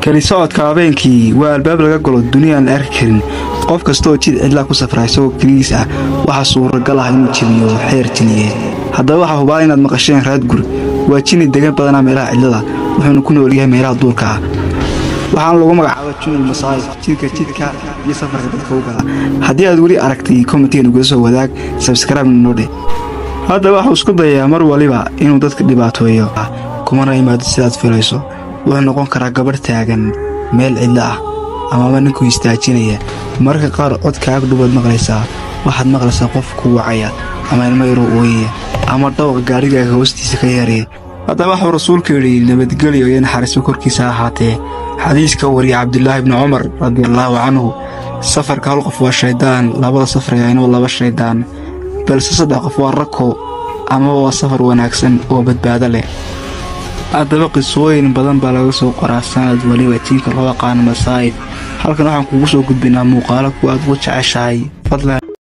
Keli socodka habeenkii waa albaab laga galo duniya aan la arki karin. Qof kastaoo jid cidlaa ku safraa isagoo keligiis ah waxaa suuragal ah inuu jebiyo xeer jiniyeed. Haddaba waxaa hubaa inaad maqasheen raadgur. Waa jini degan badanaa meelaha cidlada, wuxuuna ku nool yahay meelaha duurka ah. Waxaana lagu magacaaba junul masaayib, jidka jidka iyo safarka dadka u gala. Haddii aad weli aragtay, commentiga nagula soo wadaag, subscribe noo dheh. Hadda waxuu isku dayayaa mar waliba inuu dadka dhibaatooyo, kumana imaado sidaad filayso. Wuxuu noqon karaa gabadh taagan meel cidlo ah amaba ninku istaajinaya. Mararka qaar codka agdhubaad maqlaysaa. Waxaad maqlaysaa qof ku wacaya ama ilmo yaroo ooyaya ama dhawaqa gaarigaaga hoostiisa ka yeeraya. Haddaba waxuu rasuulku yidhi, nabadgelyo iyo naxariiso korkiisa ha ahaatee, xadiiska wariya Cabdulaahi bni Cumar radiallaahu canhu: safarka hal qof waa shayddaan, labada safrayana waa laba shayddaan, balse 3 qof waa rako amaba waa safar wanaagsan oo badbaado leh. Haddaba qisooyin badan baa laga soo qoraa sanad waliba jinka loo aqaano masaayid. Halkan waxaan kugu soo gudbinaa muuqaalo kuwa aad ugu jeceshahay. Fadlan.